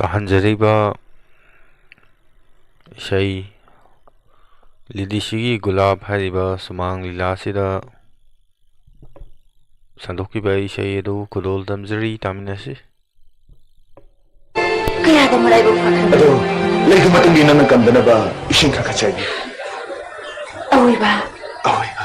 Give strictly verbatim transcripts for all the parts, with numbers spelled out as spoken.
ꯄꯥꯍꯟꯖꯔꯤꯕ ꯏꯁꯩ ꯂꯤꯗꯤꯁꯤꯒꯤ ꯒꯨꯂꯥꯞ ꯍꯥꯏꯔꯤꯕ ꯁꯨꯃꯥꯡ ꯂꯤꯂꯥꯁꯤꯗ ꯁꯟꯗꯣꯛꯈꯤꯕ ꯏꯁꯩ ꯑꯗꯨ ꯈꯨꯗꯣꯜ ꯇꯝꯖꯔꯤ, ꯇꯥꯃꯤꯟꯅꯁꯤ꯫ ꯀꯌꯥꯗ ꯃꯔꯥꯏꯕꯛ ꯐꯈ꯭ꯔꯕ? ꯑꯗꯣ, ꯂꯩꯒꯤ ꯃꯇꯨꯡ ꯏꯟꯅ ꯅꯪ ꯀꯟꯗꯅꯕ ꯏꯁꯤꯡ ꯈꯔ ꯈꯔ ꯆꯥꯏꯕꯤꯌꯨ꯫ ꯑꯑꯣꯏꯕ꯫ ꯑꯑꯣꯏꯕ꯫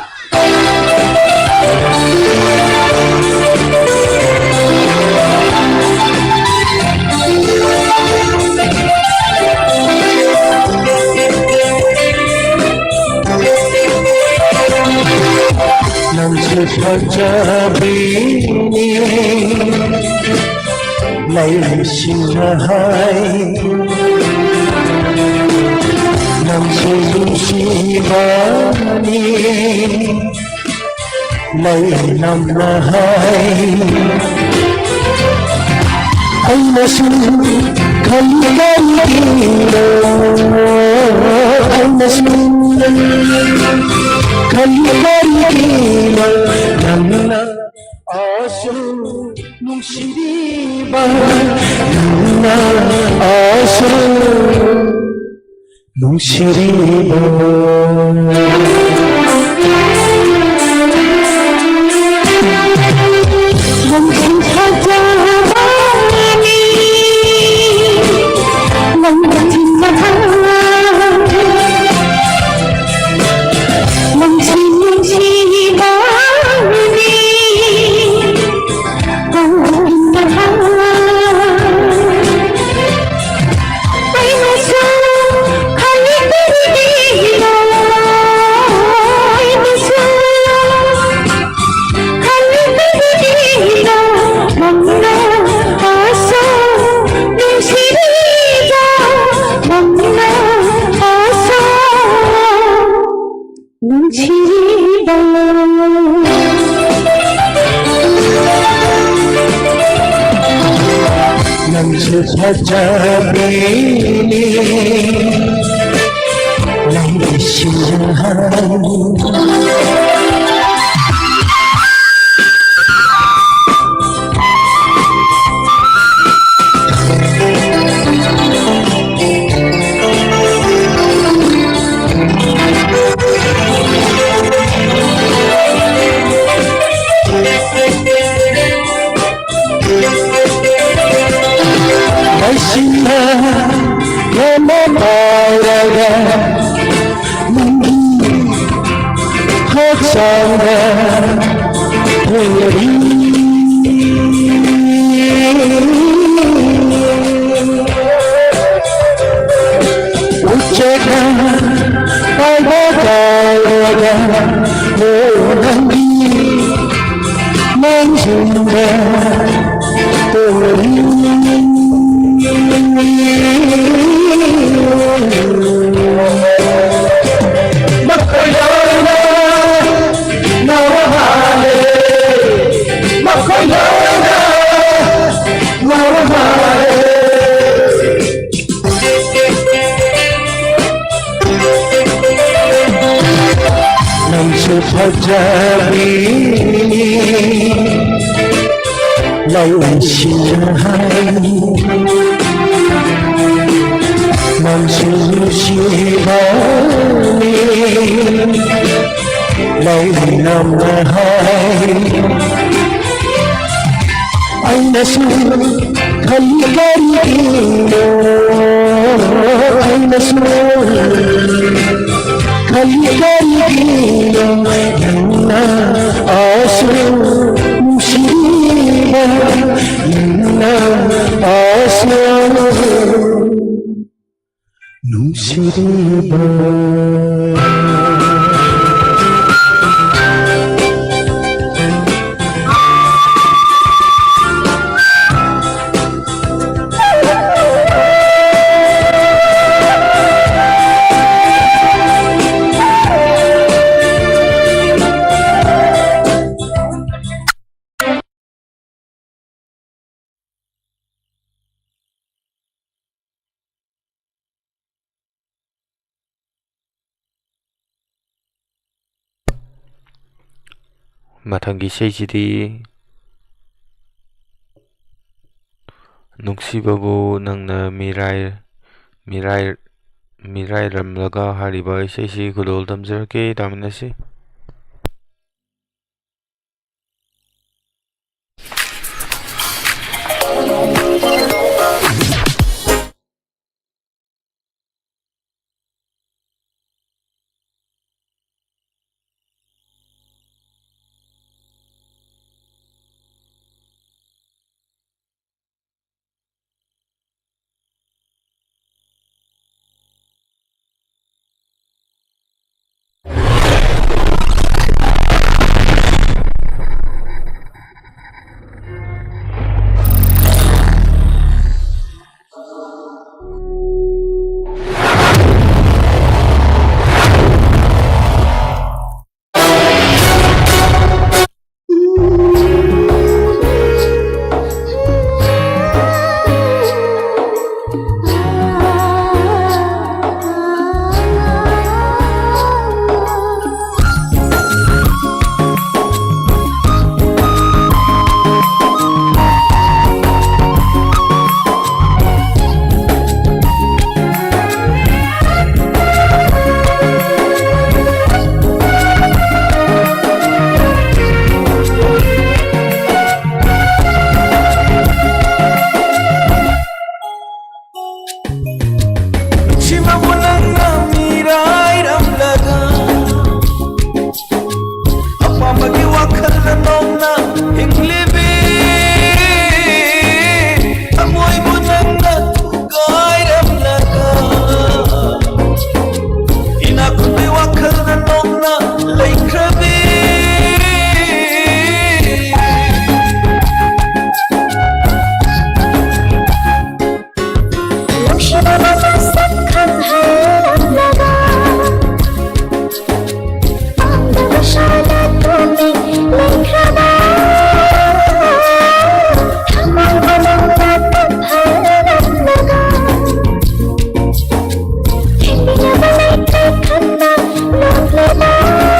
ꯅꯪꯁꯦ ꯐꯖꯕꯤꯅꯤ꯫ ꯂꯩꯁꯤꯡꯅ ꯍꯥꯏ, ꯅꯪꯁꯦ ꯅꯨꯡꯁꯤꯕꯅꯤ꯫ ꯂꯩꯅꯝꯅ ꯍꯥꯏ, ꯑꯩꯅꯁꯨ ꯈꯜꯂꯤ ꯀꯔꯤꯒꯤꯅꯣ, ꯑꯩꯅꯁꯨ ꯈꯜꯂꯤ ꯀꯔꯤꯒꯤꯅꯣ, ꯅꯪꯅ ꯑꯁꯨꯛ ꯅꯨꯡꯁꯤꯔꯤꯕ, ꯅꯪꯅ ꯑꯁꯨꯛ ꯅꯨꯡꯁꯤꯔꯤꯕ꯫ ꯅꯪꯁꯤ ꯐꯖꯕꯅꯤ, ꯅꯪ ꯅꯨꯡꯁꯤ ꯅꯨꯡꯁꯤꯕꯅꯤ꯫ ꯅꯨꯡꯁꯤꯕ꯫ ꯅꯪꯁꯨ ꯐꯖꯕꯤꯅꯤ, ꯅꯪꯒꯤ ꯁꯤꯡꯍꯥꯔ꯫ ꯍꯛꯆꯥꯡꯗ ꯍꯣꯡꯂꯤ꯫ ꯎꯆꯦꯛꯅ ꯄꯥꯏꯕ ꯇꯥꯔꯒ ꯅꯪꯒꯤ ꯃꯥꯡꯖꯤꯟꯗ ꯇꯣꯡꯂꯤ꯫ ꯃꯈꯣꯏ ꯂꯣꯏꯅ ꯉꯥꯎꯔ ꯃꯥꯜꯂꯦ꯫ ꯃꯈꯣꯏ ꯂꯣꯏꯅ ꯉꯥꯎꯔ ꯃꯥꯜꯂꯦ꯫ ꯅꯪꯁꯨ ꯐꯖꯕꯤ ꯂꯧꯁꯤꯅ ꯍꯥꯏ꯫ ꯅꯪꯁꯨ ꯅꯨꯡꯁꯤꯕꯅꯤ ꯂꯧꯅꯝꯅ ꯍꯥꯏ꯫ ꯑꯩꯅꯁꯨ ꯈꯜꯂꯤ ꯀꯔꯤꯒꯤꯅꯣ, ꯑꯩꯅꯁꯨ ꯈꯜꯂꯤ ꯀꯔꯤꯒꯤꯅꯣ, ꯅꯪꯅ ꯑꯁꯨꯛ ꯅꯨꯡꯁꯤꯕ, ꯅꯪꯅ ꯑꯁꯨꯛ ꯅꯨꯡꯁꯤꯔꯤꯕ꯫ ꯃꯊꯪꯒꯤ ꯏꯁꯩꯁꯤꯗꯤ ꯅꯨꯡꯁꯤꯕꯕꯨ ꯅꯪꯅ ꯃꯤꯔꯥꯏ-, ꯃꯤꯔꯥꯏ-, ꯃꯤꯔꯥꯏꯔꯝꯂꯒ ꯍꯥꯏꯔꯤꯕ ꯏꯁꯩꯁꯤ ꯈꯨꯗꯣꯜ ꯇꯝꯖꯔꯛꯀꯦ, ꯇꯥꯃꯤꯟꯅꯁꯤ꯫ ꯋꯥꯈꯜꯗ ꯅꯣꯡꯅ ꯂꯩꯈ꯭ꯔꯕꯤ꯫ ꯅꯨꯡꯁꯤꯕ ꯃꯁꯛ ꯈꯪꯍꯜꯂꯝꯂꯒ, ꯄꯥꯝꯗꯕ ꯁꯥꯗ ꯇꯨꯃꯤꯟ ꯂꯩꯈ꯭ꯔꯕ, ꯊꯃꯣꯏ ꯃꯅꯨꯡꯗ ꯀꯞꯍꯜꯂꯝꯂꯒ, ꯊꯦꯝꯕꯤꯅꯕ ꯂꯩꯇꯦ ꯈꯟꯕ ꯂꯣꯠꯂꯤꯕ꯫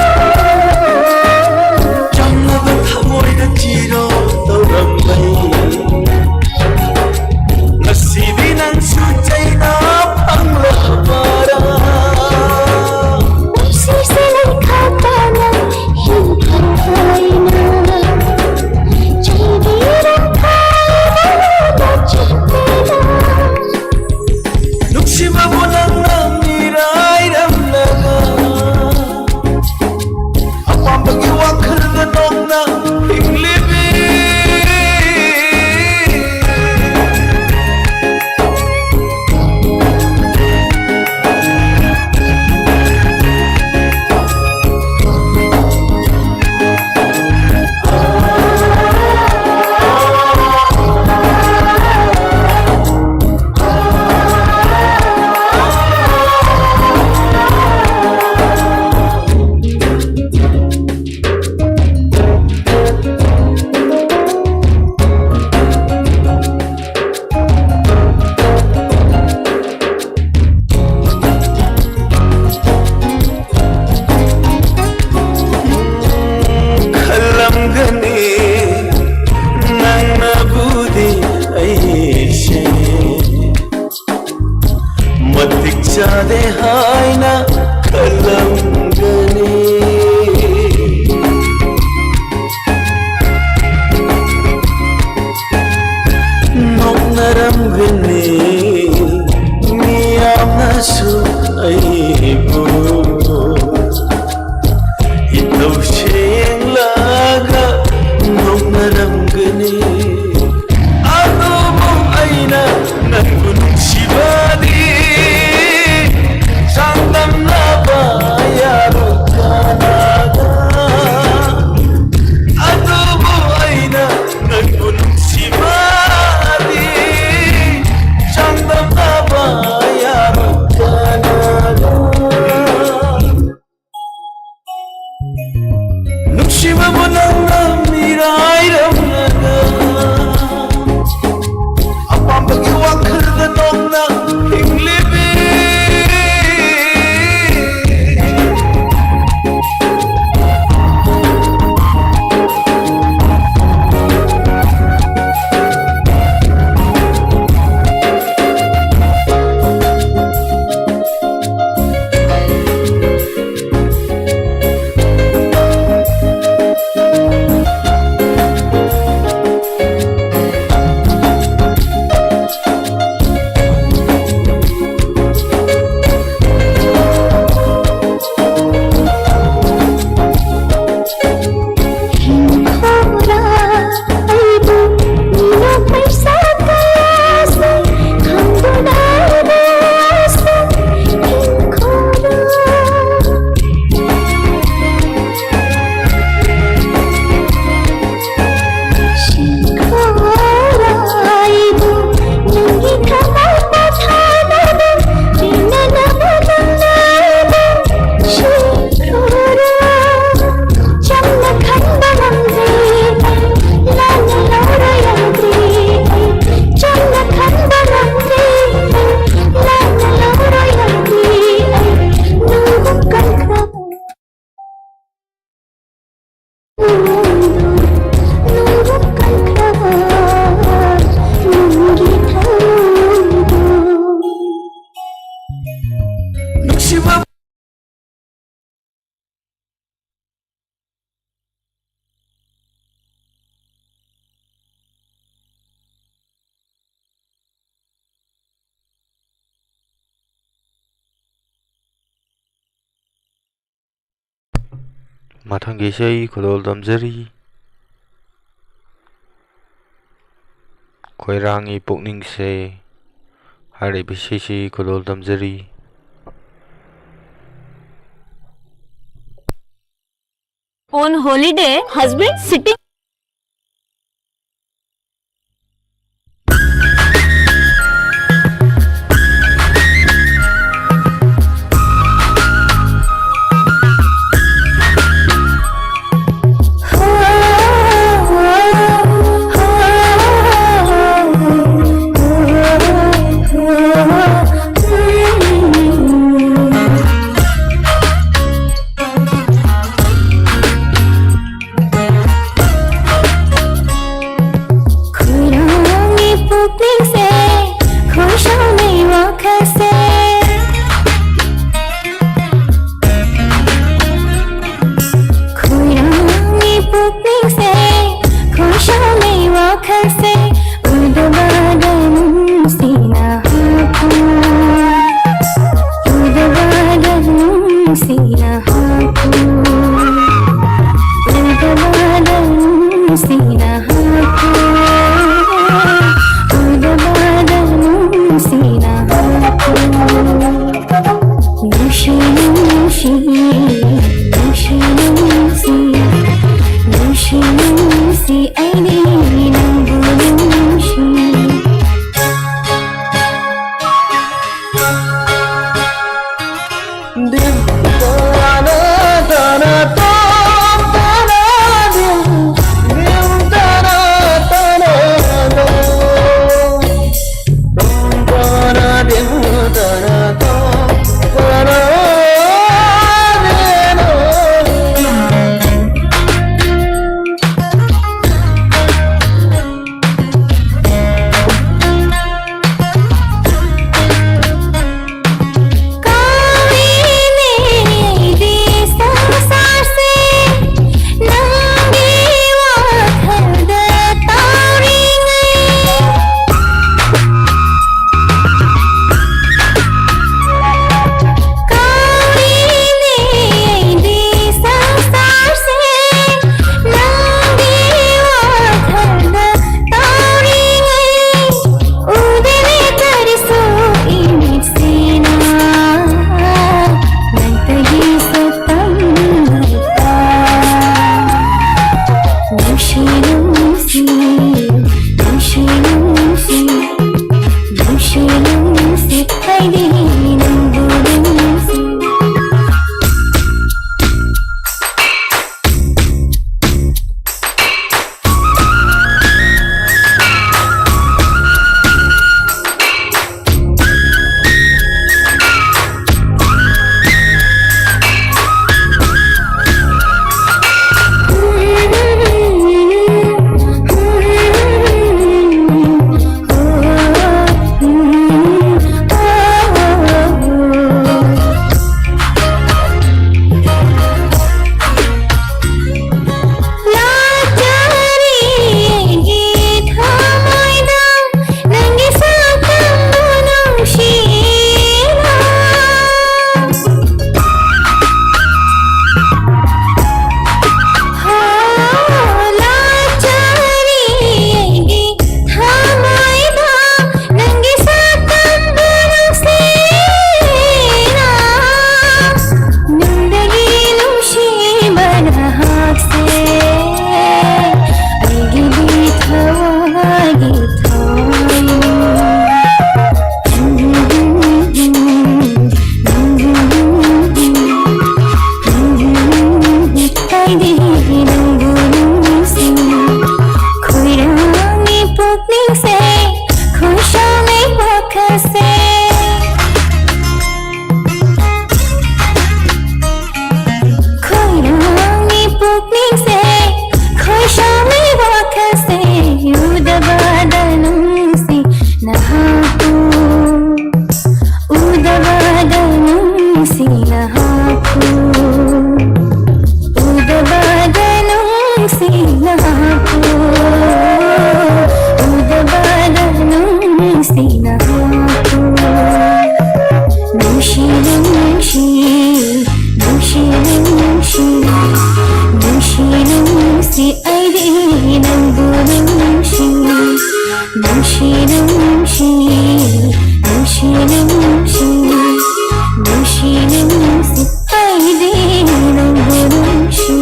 ꯅꯨꯡꯁꯤꯕꯕꯨ ꯅꯪꯅ ꯃꯤꯔꯥꯏꯔꯝꯂꯒ ꯑꯄꯥꯝꯕꯒꯤ ꯋꯥꯈꯜꯗ ꯅꯣꯡꯅ ꯍꯤꯡꯂꯤꯕꯤ꯫ ꯃꯊꯪꯒꯤ ꯏꯁꯩ ꯈꯨꯗꯣꯜ ꯇꯝꯖꯔꯤ꯫ ꯈꯣꯏꯔꯥꯡꯒꯤ ꯄꯨꯛꯅꯤꯡꯁꯦ ꯍꯥꯏꯔꯤꯕ ꯏꯁꯩꯁꯤ ꯈꯨꯗꯣꯜ ꯇꯝꯖꯔꯤ꯫ On holiday, husband sitting. ꯅꯨꯡꯁꯤꯅ ꯍꯥꯞꯄꯨ, ꯎꯗꯕꯗ ꯅꯨꯡꯁꯤꯅ ꯍꯥꯞꯄꯨ, ꯎꯗꯕꯗ ꯅꯨꯡꯁꯤꯅ ꯍꯥꯞꯄꯨ꯫ ꯅꯨꯡꯁꯤ ꯅꯨꯡꯁꯤ, ꯅꯨꯡꯁꯤ ꯅꯨꯡꯁꯤ, ꯅꯨꯡꯁꯤ ꯅꯨꯡꯁꯤ, ꯑꯩꯗꯤ ꯅꯪꯕꯨ ꯅꯨꯡꯁꯤ꯫ ꯅꯨꯡꯁꯤ ꯅꯨꯡꯁꯤ ꯑꯩꯗꯤ ꯅꯪꯕꯨ ꯅꯨꯡꯁꯤ, ꯅꯨꯡꯁꯤ ꯅꯨꯡꯁꯤ, ꯅꯨꯡꯁꯤ ꯅꯨꯡꯁꯤ, ꯅꯨꯡꯁꯤ ꯅꯨꯡꯁꯤ ꯑꯩꯗꯤ ꯅꯪꯕꯨ ꯅꯨꯡꯁꯤ꯫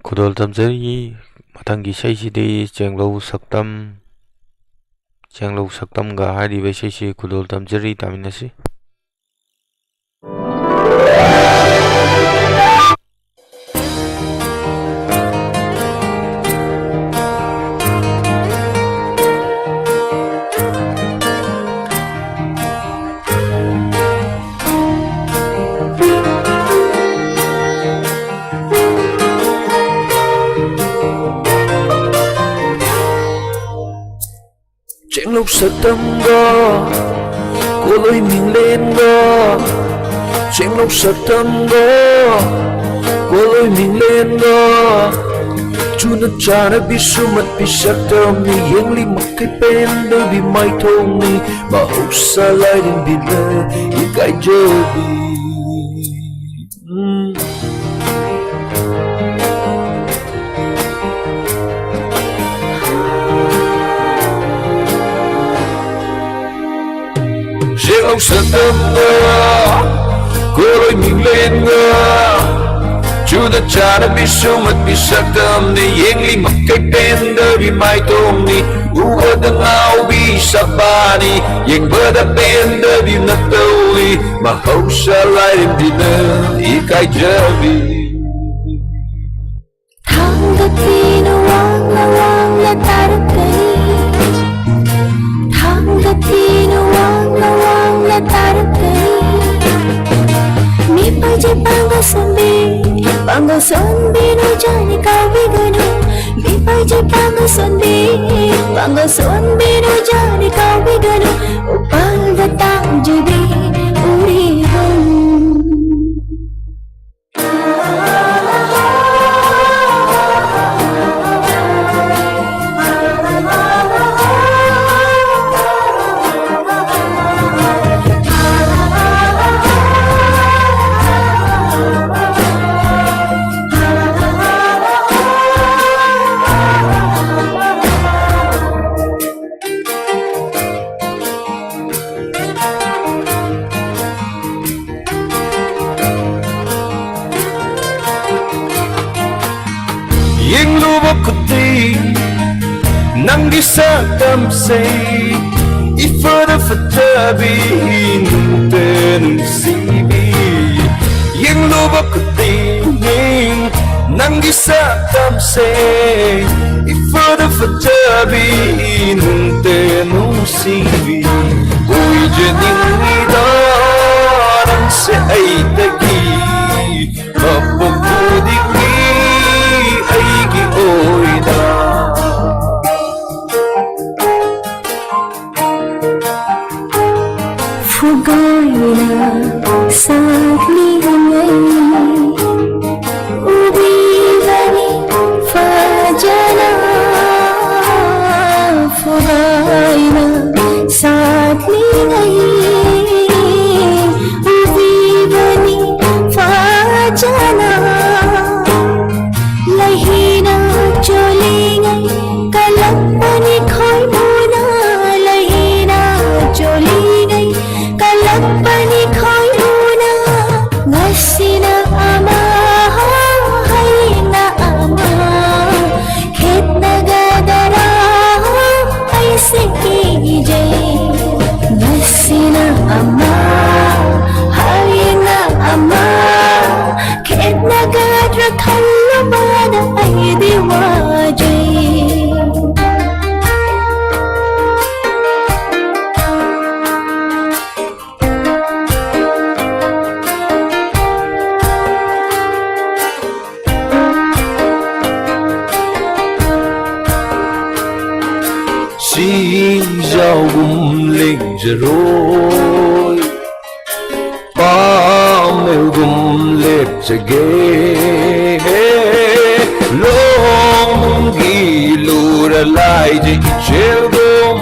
ꯈꯨꯗꯣꯜ ꯇꯝꯖꯔꯤ꯫ ꯃꯊꯪꯒꯤ ꯏꯁꯩꯁꯤꯗꯤ ꯆꯦꯡꯂꯧ ꯁꯛꯇꯝ, ꯆꯦꯡꯂꯧ ꯁꯛꯇꯝꯒ ꯍꯥꯏꯔꯤꯕ ꯏꯁꯩꯁꯤ ꯈꯨꯗꯣꯜ ꯇꯝꯖꯔꯤ, ꯇꯥꯃꯤꯟꯅꯁꯤ꯫ ꯆꯦꯡꯂꯧ ꯁꯛꯇꯝꯒ ꯀꯣꯂꯣꯏ ꯃꯤꯡꯂꯦꯟꯒ, ꯆꯦꯡꯂꯧ ꯁꯛꯇꯝꯒ ꯀꯣꯂꯣꯏ ꯃꯤꯡꯂꯦꯟꯒ, ꯆꯨꯅ ꯆꯥꯅꯕꯤ ꯁꯨꯃꯠꯄꯤ ꯁꯛꯇꯝꯅꯤ꯫ ꯌꯦꯡꯂꯤ ꯃꯈꯩ ꯄꯦꯟꯗꯕꯤ ꯃꯥꯏꯊꯣꯡꯅꯤ꯫ ꯃꯍꯧꯁꯥ ꯂꯥꯏꯔꯦꯝꯕꯤꯅ ꯏꯀꯥꯏꯖꯕꯤ꯫ ꯎꯝ꯫ ꯆꯦꯡꯂꯧ ꯁꯛꯇꯝꯒ ꯀꯣꯂꯣꯏ ꯃꯤꯡꯂꯦꯟꯒ, ꯆꯨꯗ ꯆꯥꯅꯕꯤ ꯁꯨꯃꯠꯄꯤ ꯁꯛꯇꯝꯅꯤ꯫ ꯌꯦꯡꯂꯤ ꯃꯈꯩ ꯄꯦꯟꯗꯕꯤ ꯃꯥꯏꯊꯣꯡꯅꯤ꯫ ꯎꯕꯗ ꯉꯥꯎꯕꯤ ꯁꯛꯄꯥꯅꯤ, ꯌꯦꯡꯕꯗ ꯄꯦꯟꯗꯕꯤ ꯅꯠꯇꯧꯔꯤ꯫ ꯃꯍꯧꯁꯥ ꯂꯥꯏꯔꯦꯝꯕꯤꯅ ꯏꯀꯥꯏꯖꯕꯤ꯫ ꯊꯥꯡꯒꯠꯇꯤꯅ ꯋꯥꯡꯅ ꯋꯥꯡꯅ ꯇꯥꯔꯛꯀꯅꯤ꯫ ꯊꯥꯡꯒꯠꯇꯤꯅ ꯋꯥꯡꯅ ꯋꯥꯡꯅ ꯇꯥꯔꯛꯀꯅꯤ꯫ ꯃꯤꯄꯥꯏꯁꯦ ꯄꯥꯡꯒꯜ ꯁꯣꯟꯕꯤ, ꯄꯥꯡꯒꯜ ꯁꯣꯟꯕꯤꯅ ꯖꯥꯅꯤ ꯀꯥꯎꯕꯤꯒꯅꯨ꯫ ꯃꯤꯄꯥꯏꯁꯦ ꯄꯥꯡꯒꯜ ꯁꯣꯟꯕꯤ, ꯄꯥꯡꯒꯜ ꯁꯣꯟꯕꯤꯅ ꯖꯥꯅꯤ ꯀꯥꯎꯕꯤꯒꯅꯨ꯫ ꯎꯄꯥꯜꯗ ꯇꯥꯡꯖꯕꯤ ꯎꯔꯤꯕꯝ꯫ ꯌꯦꯡꯂꯨꯕ ꯈꯨꯗꯤꯡ ꯅꯪꯒꯤ ꯁꯛꯇꯝꯁꯦ, ꯏꯐꯗ ꯐꯖꯕꯤ ꯅꯨꯡꯇ ꯅꯨꯡꯁꯤꯕꯤ꯫ ꯌꯦꯡꯂꯨꯕ ꯈꯨꯗꯤꯡ ꯅꯪꯒꯤ ꯁꯛꯇꯝꯁꯦ, ꯏꯐꯗ ꯐꯖꯕꯤ ꯅꯨꯡꯇ ꯅꯨꯡꯁꯤꯕꯤ꯫ ꯑꯣꯏꯖꯅꯤꯡꯉꯤꯗ ꯅꯪꯁꯦ ꯑꯩꯗꯒꯤ, ꯃꯄꯣꯛ ꯈꯨꯗꯤꯡꯒꯤ ꯑꯩꯒꯤ ꯑꯣꯏꯅ꯫ ꯐꯨꯒꯥꯏꯅ ꯁꯥꯠꯂꯤꯉꯩ ꯎꯕꯤꯕꯅꯤ ꯐꯖꯅ꯫ ꯐꯨꯒꯥꯏꯅ ꯁꯥꯠꯂꯤꯉꯩ ꯎꯕꯤꯕꯅꯤ ꯌꯥꯎꯒꯨꯝ ꯂꯦꯡꯖꯔꯣꯏ, ꯄꯥꯝꯃꯦꯜꯒꯨꯝ ꯂꯦꯞꯆꯒꯦ꯫ ꯂꯣꯡꯒꯤ ꯂꯨꯔ ꯂꯥꯏꯖ ꯏꯆꯦꯜꯒꯨꯝ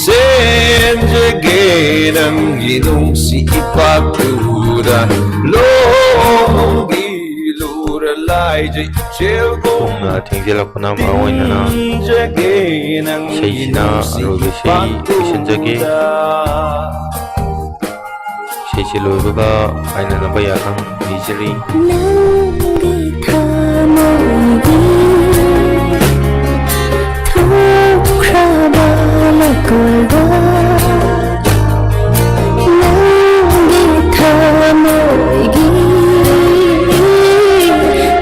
ꯆꯦꯟꯖꯒꯦ꯫ ꯅꯪꯒꯤ ꯅꯨꯡꯁꯤ ꯏꯄꯥꯛꯇꯨꯗ ꯂꯣꯡꯒꯤ ꯂꯨꯔ ꯂꯥꯏꯖ ꯏꯆꯦꯜꯒꯨꯝ ꯄꯨꯡꯅ ꯊꯦꯡꯖꯤꯜꯂꯛꯄꯅ ꯃꯔꯝ ꯑꯣꯏꯗꯨꯅ ꯏꯁꯩꯁꯤꯅ ꯑꯔꯣꯏꯕ ꯏꯁꯩ ꯂꯣꯏꯁꯤꯟꯖꯒꯦ꯫ ꯏꯁꯩꯁꯤ ꯂꯣꯏꯕꯒ ꯀꯥꯏꯅꯅꯕ ꯌꯥꯊꯪ ꯅꯤꯖꯔꯤ꯫ ꯅꯪꯒꯤ ꯊꯃꯣꯏꯒꯤ ꯊꯨꯝꯈ꯭ꯔꯕ ꯂꯩꯀꯣꯜꯗ ꯅꯪꯒꯤ ꯊꯃꯣꯏꯒꯤ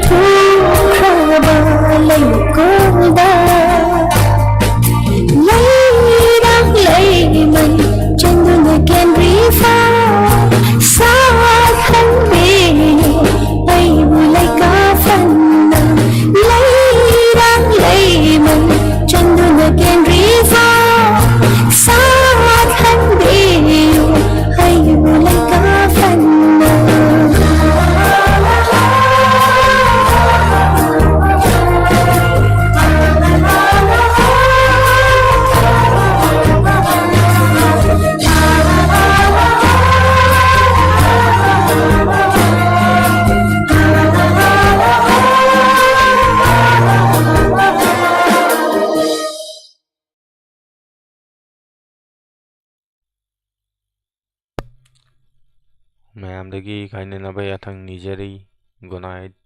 ꯊꯨꯝꯈ꯭ꯔꯕ ꯂꯩꯀꯣꯜꯗ ꯂꯩꯔꯥꯡ ꯂꯩꯃꯩ ꯆꯪꯗꯨꯅ ꯀꯦꯟꯗ꯭ꯔꯤ ꯐꯥꯎ ꯁꯥꯠꯍꯟꯕꯤꯌꯨ꯫ ꯑꯩꯕꯨ ꯂꯩꯀꯥ ꯐꯟꯅ ꯂꯩꯔꯥꯡ ꯂꯩꯃꯩ ꯆꯪꯗꯨꯅ ꯀꯦꯟꯗ꯭ꯔꯤ ꯐꯥꯎ ꯁꯥꯠꯍꯟꯕꯤꯌꯨ꯫ ꯑꯩꯕꯨ ꯂꯩꯀꯥ ꯐꯟꯅ꯫ ꯃꯌꯥꯝꯗꯒꯤ ꯀꯥꯏꯅꯅꯕ ꯌꯥꯊꯪ ꯅꯤꯖꯔꯤ꯫ Good night꯫